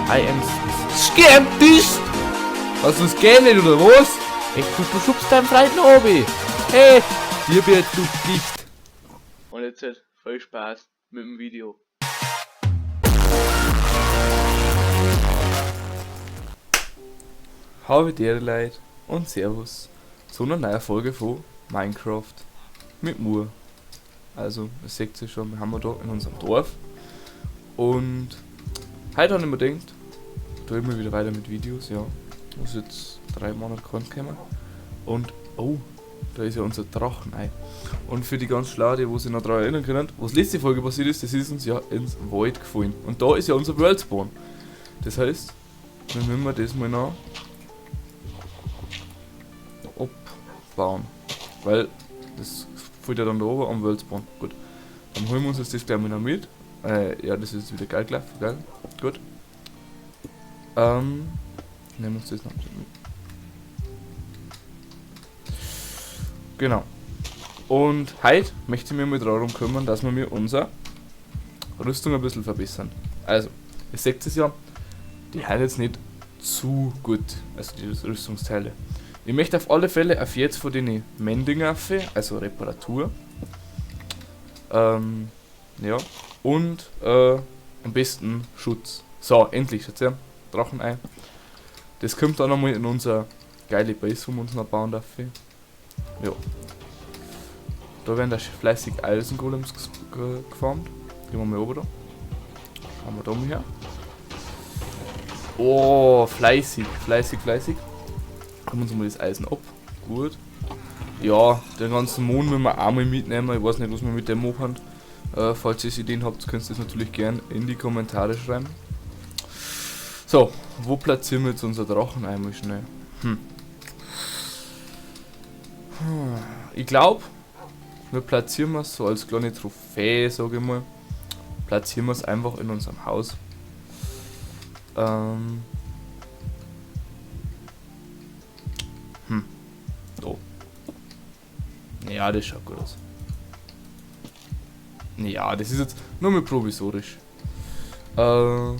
I am skeptisch! Was, das geht nicht, oder was? Echt, du schubst deinen Freund noch oben. Hey, dir wird du dicht. Und jetzt halt viel Spaß mit dem Video. Habe die Ehre, Leute, und Servus zu einer neuen Folge von Minecraft mit Mur. Also, ihr seht es schon, wir haben wir da in unserem Dorf. Und heute habe ich mir gedacht, da immer wieder weiter mit Videos, ja. Muss jetzt 3 Monate kommen. Und, oh, da ist ja unser Drachenei. Und für die ganz Schlaue, die wo sich noch daran erinnern können, was letzte Folge passiert ist, das ist uns ja ins Void gefallen. Und da ist ja unser World Spawn. Das heißt, wir müssen das mal noch abbauen. Weil das fällt ja dann da oben am World Spawn. Gut. Dann holen wir uns jetzt das gleich mal noch mit. Ja, das ist wieder geil gelaufen, gell? Gut. Nehmen wir uns das noch mit. Genau. Und heute möchte ich mich mal darum kümmern, dass wir mir unsere Rüstung ein bisschen verbessern. Also, ihr seht es ja, die haben jetzt nicht zu gut, also die Rüstungsteile. Ich möchte auf alle Fälle auf jetzt von den Mending auf, also Reparatur. Ja, und am besten Schutz. So, endlich, schaut's her, Drachenei. Das kommt dann nochmal in unser geile Base, wo wir uns noch bauen dürfen. Ja. Da werden da fleißig Eisengolems gefarmt. Gehen wir mal oben da. Schauen wir da mal her. Oh, fleißig, fleißig, fleißig. Holen wir uns mal das Eisen ab. Gut. Ja, den ganzen Mond müssen wir auch mal mitnehmen. Ich weiß nicht, was wir mit dem machen. Falls ihr Ideen habt, könnt ihr das natürlich gern in die Kommentare schreiben. So, wo platzieren wir jetzt unser Drachen einmal schnell? Ich glaub, wir platzieren es so als kleine Trophäe, sag ich mal. Platzieren wir es einfach in unserem Haus. Da. Ja, das schaut gut aus. Ja, das ist jetzt nur mal provisorisch. Ja.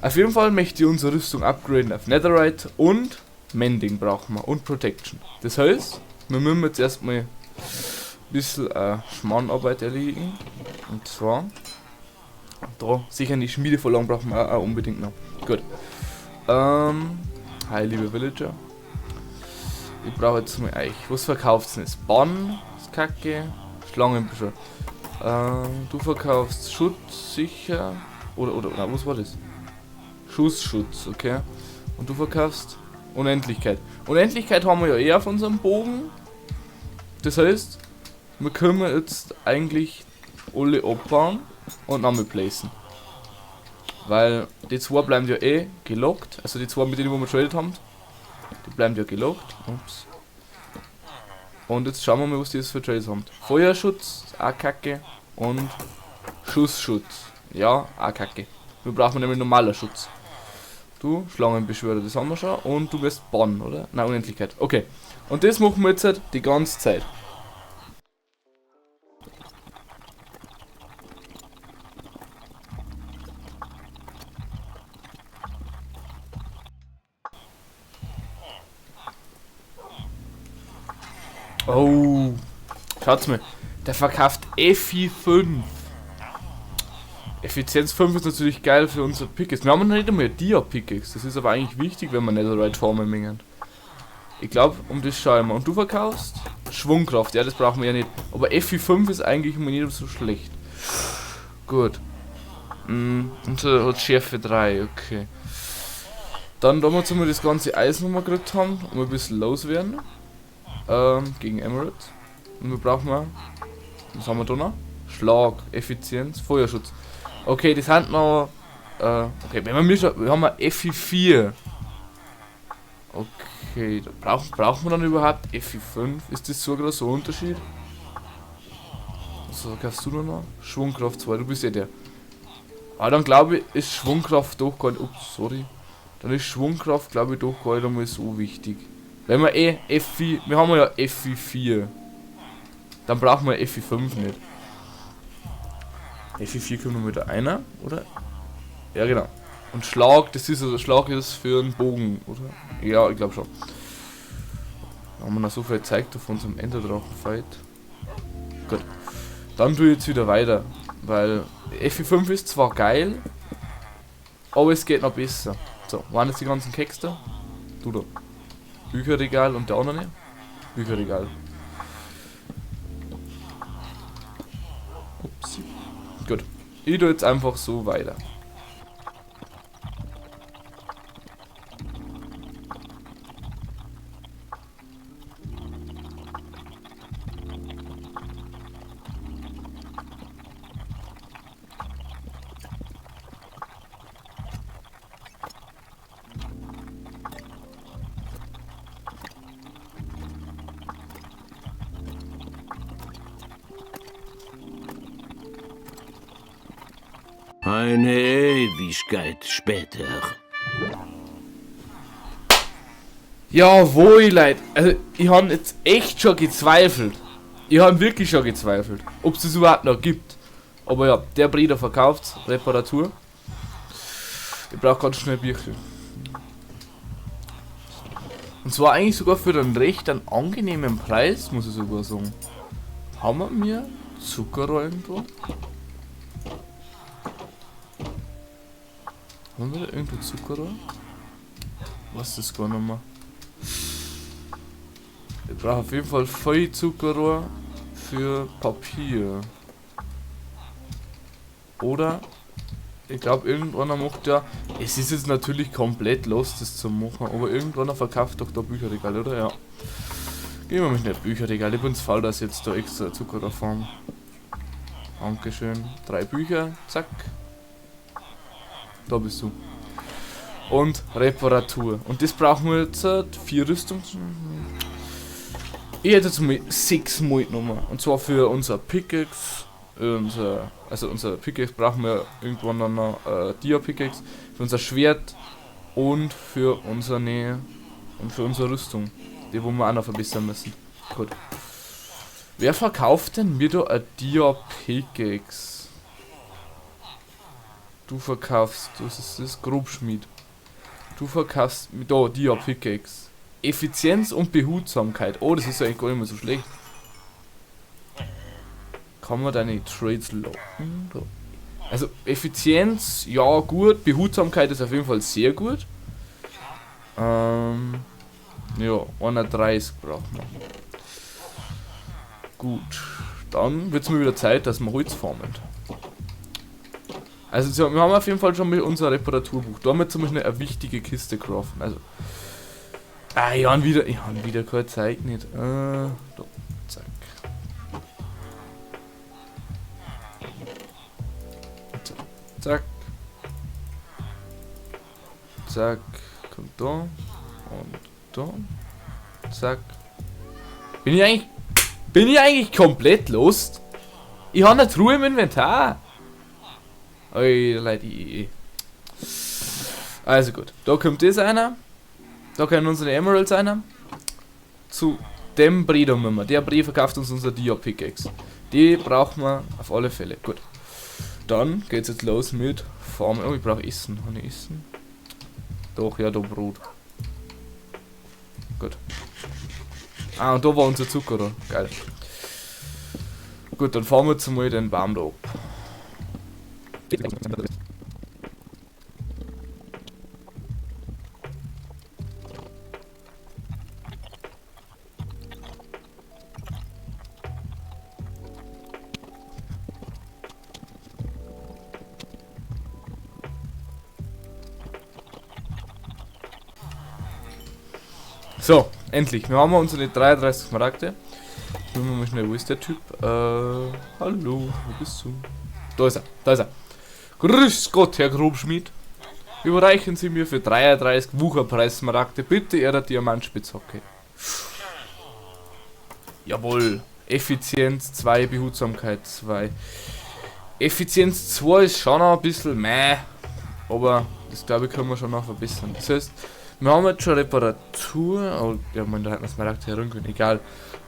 Auf jeden Fall möchte ich unsere Rüstung upgraden auf Netherite und Mending brauchen wir und Protection. Das heißt, wir müssen jetzt erstmal ein bisschen Schmarrnarbeit erledigen. Und zwar, da sicher die Schmiedevorlagen brauchen wir auch unbedingt noch. Gut. Hi liebe Villager. Ich brauche jetzt mal euch. Was verkauft's denn? Bann, ist Kacke, Schlangenbeschwör. Du verkaufst Schutz sicher. Oder, na, was war das? Schussschutz, okay. Und du verkaufst Unendlichkeit. Unendlichkeit haben wir ja eh auf unserem Bogen. Das heißt, wir können jetzt eigentlich alle abbauen und nochmal placen. Weil die zwei bleiben ja eh gelockt. Also die zwei, mit denen wir getradet haben, die bleiben ja gelockt. Ups. Und jetzt schauen wir mal, was die jetzt für Trades haben. Feuerschutz, ist auch kacke. Und Schussschutz. Ja, auch kacke. Wir brauchen nämlich normaler Schutz. Du, Schlangenbeschwörer, das haben wir schon. Und du wirst bannen, oder? Nein, Unendlichkeit. Okay. Und das machen wir jetzt halt die ganze Zeit. Oh, schaut's mal, der verkauft Effi 5. Effizienz 5 ist natürlich geil für unser Pickaxe. Wir haben noch nicht einmal Dia-Pickaxe. Das ist aber eigentlich wichtig, wenn wir Netherite farmen mengen. Ich glaub, um das schauen wir. Und du verkaufst Schwungkraft. Ja, das brauchen wir ja nicht. Aber Effi 5 ist eigentlich immer nicht so schlecht. Gut. Und so hat Schärfe 3, okay. Dann, da wir jetzt mal das ganze Eisen nochmal gekriegt haben, um ein bisschen loswerden. Gegen Emerald. Und wir brauchen mal. Was haben wir da noch? Schlag, Effizienz, Feuerschutz. Okay, das sind noch. Okay, wenn wir mir schon. Wir haben ja Effi 4. Okay, da brauchen wir dann überhaupt Effi 5? Ist das so groß so ein Unterschied? Was verkaufst du da noch? Schwungkraft 2, du bist ja der. Ah, dann glaube ich, ist Schwungkraft doch gar nicht. Ups, sorry. Dann ist Schwungkraft, glaube ich, doch gar nicht einmal so wichtig. Wenn wir eh Effi, wir haben ja Effi 4. Dann brauchen wir Effi 5 nicht. FE4 kommt noch wieder einer, oder? Ja, genau. Und Schlag, das ist also Schlag ist für einen Bogen, oder? Ja, ich glaube schon. Da haben wir noch so viel Zeug davon zum Enderdrachen-Fight. Gut. Dann tue ich jetzt wieder weiter, weil FE5 ist zwar geil, aber es geht noch besser. So, waren jetzt die ganzen Keks da? Du da. Bücherregal und der andere? Bücherregal. Upsi. Gut. Ich tue jetzt einfach so weiter. Eine Ewigkeit später. Jawohl, Leute. Also, ich hab jetzt echt schon gezweifelt. Ich hab wirklich schon gezweifelt, ob's das überhaupt noch gibt. Aber ja, der Bruder verkauft's. Reparatur. Ich brauch ganz schnell Bücher. Und zwar eigentlich sogar für einen recht einen angenehmen Preis, muss ich sogar sagen. Haben wir mir Zuckerrohr irgendwo? Haben wir da irgendwo Zuckerrohr? Was ist das gar nicht mehr? Ich brauche auf jeden Fall viel Zuckerrohr für Papier. Oder, ich glaub, irgendeiner macht ja, es ist jetzt natürlich komplett los, das zu machen, aber irgendeiner verkauft doch da Bücherregal, oder? Ja. Gehen wir mal schnell Bücherregal. Ich bin's faul, dass ich jetzt da extra Zuckerrohr farm. Dankeschön. 3 Bücher, zack. Da bist du. Und Reparatur. Und das brauchen wir jetzt 4 Rüstungs. Ich hätte jetzt mal 6 Mal genommen. Und zwar für unser Pickaxe. Unser Pickaxe brauchen wir irgendwann dann noch Dia-Pickaxe. Für unser Schwert und für unsere Nähe und für unsere Rüstung. Die wo wir auch noch verbessern müssen. Gut. Wer verkauft denn mir da ein Dia-Pickaxe? Du verkaufst, das ist das Grobschmied. Du verkaufst mit da Dia-Pickaxe. Effizienz und Behutsamkeit. Oh, das ist ja eigentlich gar nicht mehr so schlecht. Kann man deine Trades locken? Da. Also Effizienz, ja gut. Behutsamkeit ist auf jeden Fall sehr gut. Ja, 130 braucht man. Gut, dann wird's mal wieder Zeit, dass wir Holz farmen. Also wir haben auf jeden Fall schon mit unser Reparaturbuch. Da haben wir zum Beispiel eine wichtige Kiste craften. Also, ich hab wieder, ich hab wieder keine Zeit nicht. Da, zack. Zack. Zack. Kommt da. Und da. Zack. Bin ich eigentlich komplett lost? Ich hab eine Truhe im Inventar. Oi, Leute, i. Also gut, da kommt das einer. Da können unsere Emeralds einer. Zu dem Brief müssen wir. Der Brief verkauft uns unser Dia-Pickaxe. Die brauchen wir auf alle Fälle. Gut. Dann geht's jetzt los mit Farmen. Oh, ich brauche Essen. Habe ich Essen? Doch, ja, da Brot. Gut. Ah, und da war unser Zucker, oder? Geil. Gut, dann fahren wir jetzt mal den Baum da ab. So, endlich. Wir haben unsere 33 Smaragde. Schauen wir mal schnell, wo ist der Typ? Hallo, wo bist du? Da ist er, da ist er. Grüß Gott, Herr Grobschmied. Überreichen Sie mir für 33 Wucherpreis-Smaragde bitte Ihre Diamantspitzhacke. Jawohl. Effizienz 2, Behutsamkeit 2. Effizienz 2 ist schon noch ein bisschen meh. Aber das glaube ich können wir schon noch verbessern. Das heißt, wir haben jetzt schon Reparatur. Oh, ja, man, da hätten wir Smaragd herun können, egal.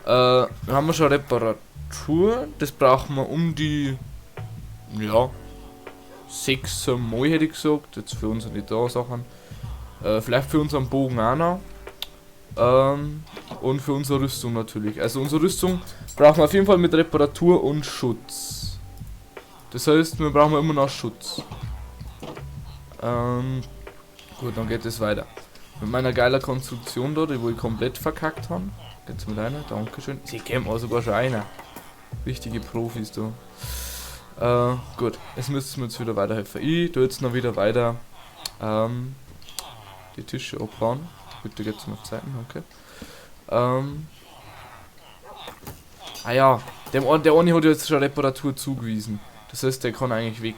Wir haben schon Reparatur. Das brauchen wir um die Ja. 6 Mal hätte ich gesagt. Jetzt für unsere da Sachen. Vielleicht für unseren Bogen auch noch. Und für unsere Rüstung natürlich. Also unsere Rüstung brauchen wir auf jeden Fall mit Reparatur und Schutz. Das heißt, wir brauchen immer noch Schutz. Gut, dann geht es weiter. Mit meiner geilen Konstruktion da, die wo ich komplett verkackt habe. Geht's mit einer? Dankeschön. Sie kämen auch sogar schon einer. Richtige Profis da. Gut, es müssen wir jetzt wieder weiterhelfen. Ich tue jetzt noch wieder weiter die Tische abbauen. Bitte geht's noch Zeiten, okay. Ah ja, der eine hat jetzt schon Reparatur zugewiesen. Das heißt, der kann eigentlich weg.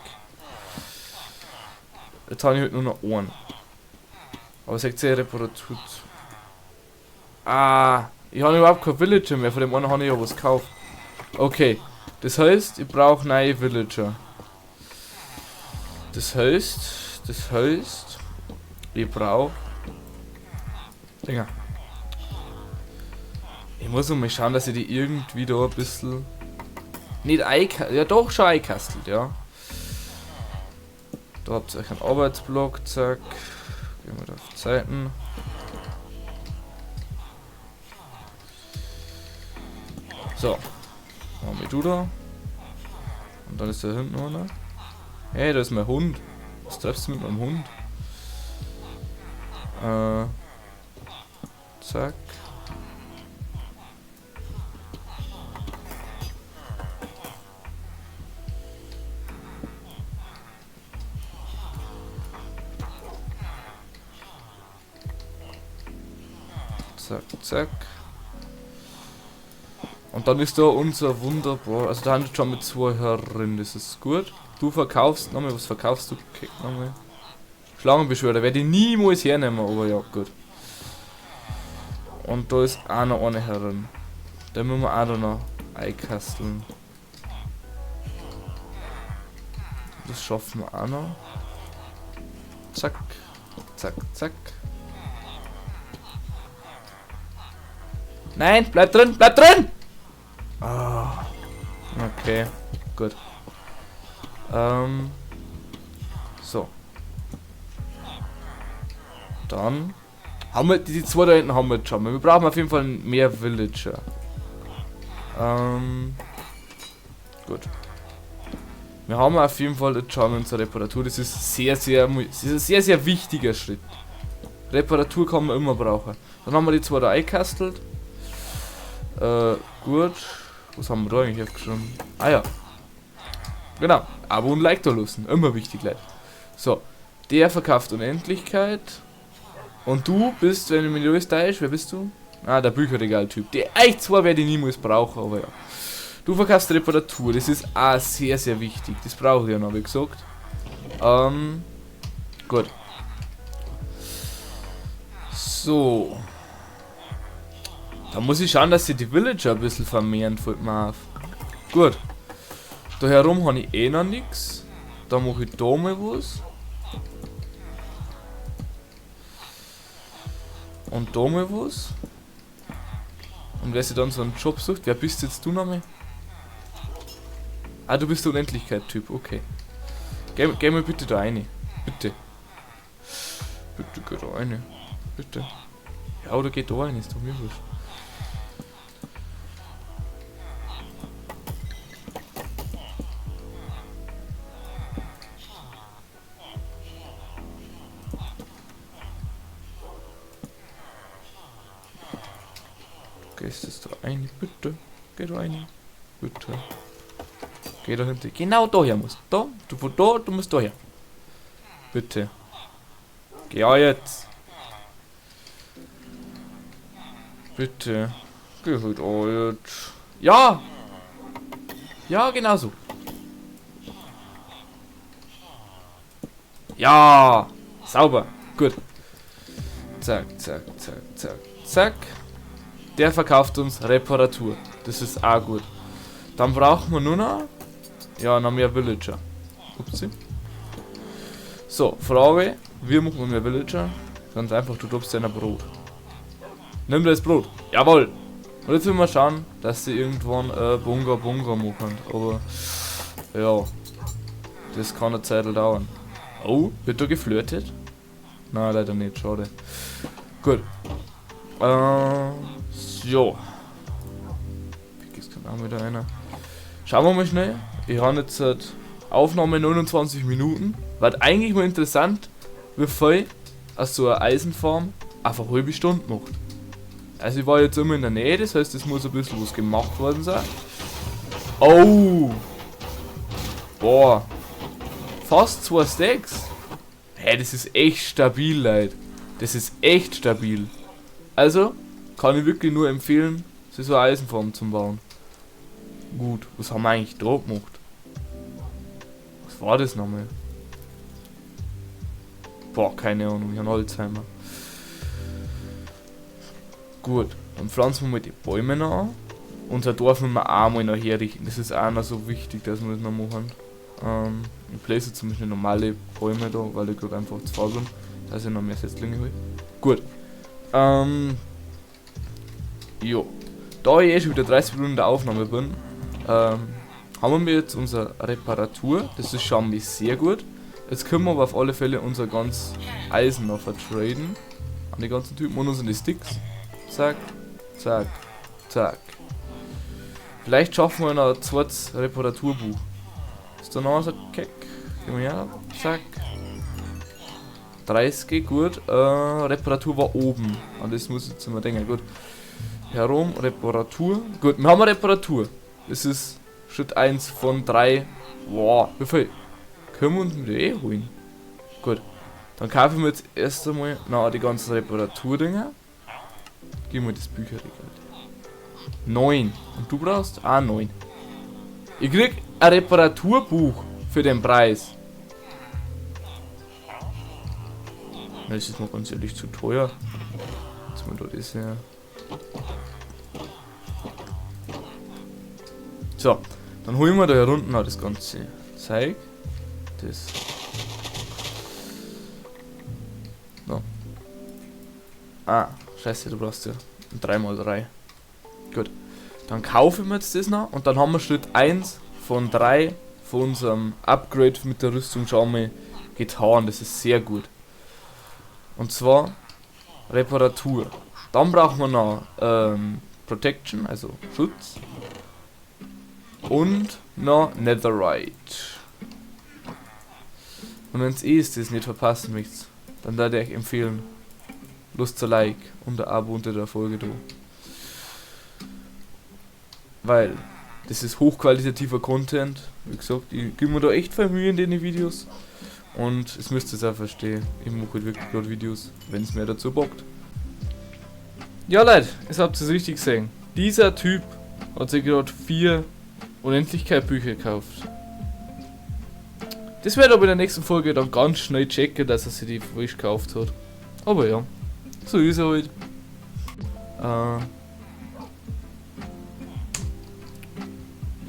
Jetzt habe ich halt nur noch einen. Aber sagt sie Reparatur zu. Ah, ich habe überhaupt kein Villager mehr. Von dem einen habe ich ja was gekauft. Okay, das heißt, ich brauche neue Villager. Das heißt, ich brauche Dinger. Ich muss noch mal schauen, dass ich die irgendwie da ein bisschen nicht ja doch schon einkastelt, ja. Da habt ihr euch einen Arbeitsblock, zack. Gehen wir da auf Zeiten. So. Machen wir du da. Und dann ist da hinten noch einer. Hey, da ist mein Hund. Was treibst du mit meinem Hund? Zack. Zack, zack. Und dann ist da unser wunderbar. Also da handelt schon mit zwei Herren, das ist gut. Du verkaufst nochmal, was verkaufst du? Kick nochmal. Schlangenbeschwörer werde ich niemals hernehmen, aber ja, gut. Und da ist auch noch eine Herrin. Da müssen wir auch noch einkasteln. Das schaffen wir auch noch. Zack, zack, zack. Nein, bleib drin, bleib drin! Ah, okay, gut. So. Dann haben wir die zwei da hinten haben wir jetzt schon. Wir brauchen auf jeden Fall mehr Villager. Gut. Wir haben auf jeden Fall jetzt schon unsere Reparatur. Das ist sehr, sehr, das ist ein sehr, sehr wichtiger Schritt. Reparatur kann man immer brauchen. Dann haben wir die zwei da eingekastelt. Gut. Was haben wir da eigentlich aufgeschrieben? Ah ja. Genau. Abo und Like da lassen. Immer wichtig, Leute. So. Der verkauft Unendlichkeit. Und du bist, wenn du mir nicht täusche, wer bist du? Ah, der Bücherregal-Typ. Die echt zwar werde ich niemals brauchen, aber ja. Du verkaufst Reparatur. Das ist auch sehr, sehr wichtig. Das brauche ich ja noch, wie gesagt. Gut. So. Da muss ich schauen, dass sich die Villager ein bisschen vermehren, fällt mir auf. Gut. Da herum habe ich eh noch nix. Da mache ich da mal was. Und da mal was. Und wer sich dann so einen Job sucht, wer bist jetzt du nochmal? Ah, du bist der Unendlichkeit-Typ, okay. Geh mal bitte da rein. Bitte. Bitte geh da rein. Bitte. Ja, oder geh da rein, ist doch mir wurscht. Gehst du da rein? Bitte. Geh da rein. Bitte. Geh da hinten. Genau daher musst du. Da, du von da, du musst daher. Bitte. Geh ja jetzt. Bitte. Geh halt auch jetzt. Ja! Ja, genau so. Ja! Sauber. Gut. Zack, zack, zack, zack, zack. Der verkauft uns Reparatur. Das ist auch gut. Dann brauchen wir nur noch... Ja, noch mehr Villager. Upsi. So, Frage. Wie machen wir mehr Villager? Ganz einfach, du droppst dein Brot. Nimm das Brot. Jawohl. Und jetzt müssen wir schauen, dass sie irgendwann Bunga Bunga machen. Aber, ja. Das kann eine Zeit dauern. Oh, wird da geflirtet? Nein, leider nicht, schade. Gut. So. Es kommt auch wieder einer. Schauen wir mal schnell. Ich habe jetzt Aufnahme 29 Minuten. War eigentlich mal interessant, wie viel aus so einer Eisenfarm einfach eine halbe Stunde macht. Also ich war jetzt immer in der Nähe, das heißt, es muss ein bisschen was gemacht worden sein. Oh! Boah! Fast 2 Stacks! Hä, das ist echt stabil, Leute. Das ist echt stabil. Also, kann ich wirklich nur empfehlen, sich so eine Eisenfarm zu bauen. Gut, was haben wir eigentlich da gemacht? Was war das nochmal? Boah, keine Ahnung, ich hab Alzheimer. Gut, dann pflanzen wir mal die Bäume noch an. Unser Dorf müssen wir auch mal noch herrichten. Das ist auch noch so wichtig, dass wir das noch machen. Ich place jetzt zum Beispiel normale Bäume da, weil ich gerade einfach zu faul bin, dass ich noch mehr Setzlinge hole. Gut. Jo. Da ich eh schon wieder 30 Minuten in der Aufnahme bin, haben wir jetzt unsere Reparatur. Das ist schon mal sehr gut. Jetzt können wir aber auf alle Fälle unser ganz Eisen noch vertraden. An die ganzen Typen und unsere Sticks. Zack, zack, zack. Vielleicht schaffen wir noch ein zweites Reparaturbuch. Ist da noch so ein Keck? Gehen wir her. Zack. 30, gut. Reparatur war oben. An das muss ich jetzt mal denken. Gut. Herum, Reparatur. Gut, wir haben eine Reparatur. Das ist Schritt 1 von 3. Boah, wie viel können wir uns mit eh holen? Gut. Dann kaufen wir jetzt erst einmal noch die ganzen Reparaturdinger. Gib mir das Bücherregal. 9. Und du brauchst auch 9. Ich krieg ein Reparaturbuch für den Preis. Das ist mal ganz ehrlich zu teuer. Jetzt mal dort ist ja. So, dann holen wir da hier unten noch das ganze Zeug. Das. So. Ah, scheiße, du brauchst ja 3×3. Gut. Dann kaufen wir jetzt das noch und dann haben wir Schritt 1 von 3 von unserem Upgrade mit der Rüstung schon mal getan. Das ist sehr gut. Und zwar Reparatur. Dann brauchen wir noch Protection, also Schutz. Und noch Netherite. Und wenn's eh ist, das nicht verpassen möchtet, dann würde ich euch empfehlen, Lust zu Like und ein Abo unter der Folge da. Weil das ist hochqualitativer Content. Wie gesagt, ich gebe mir da echt viel Mühe in den Videos. Und es müsst ihr es auch verstehen. Ich mache halt wirklich gerade Videos, wenn es mir dazu bockt. Ja Leute, ihr habt es richtig gesehen. Dieser Typ hat sich gerade 4 Unendlichkeit Bücher gekauft. Das werde ich aber in der nächsten Folge dann ganz schnell checken, dass er sich die frisch gekauft hat. Aber ja, so ist er halt.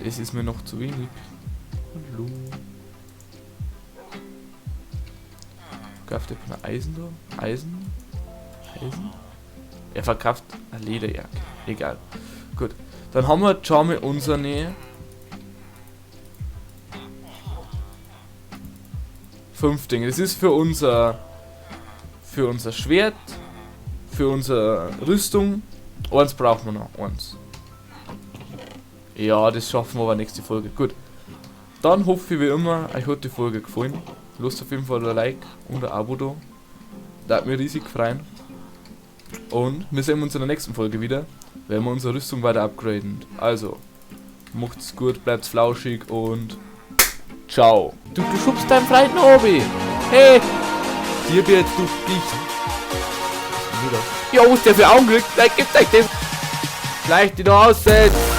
Es ist mir noch zu wenig. Hallo. Verkauft er von Eisen da? Eisen? Eisen? Er verkauft eine Lederjacke. Egal. Gut. Dann haben wir schon mal unsere 5 Dinge. Das ist für unser Schwert, für unsere Rüstung. Eins brauchen wir noch. Eins. Ja, das schaffen wir aber nächste Folge. Gut. Dann hoffe ich wie immer, euch hat die Folge gefallen. Lasst auf jeden Fall ein Like und ein Abo da. Da hat mich riesig freuen. Und wir sehen uns in der nächsten Folge wieder, wenn wir unsere Rüstung weiter upgraden. Also, macht's gut, bleibt flauschig und ciao. Du schubst deinen Freund noch oben. Hey! Dir wird du dich. Ja, was der für Augen kriegt, gib euch das. Schleich dich da aus, jetzt.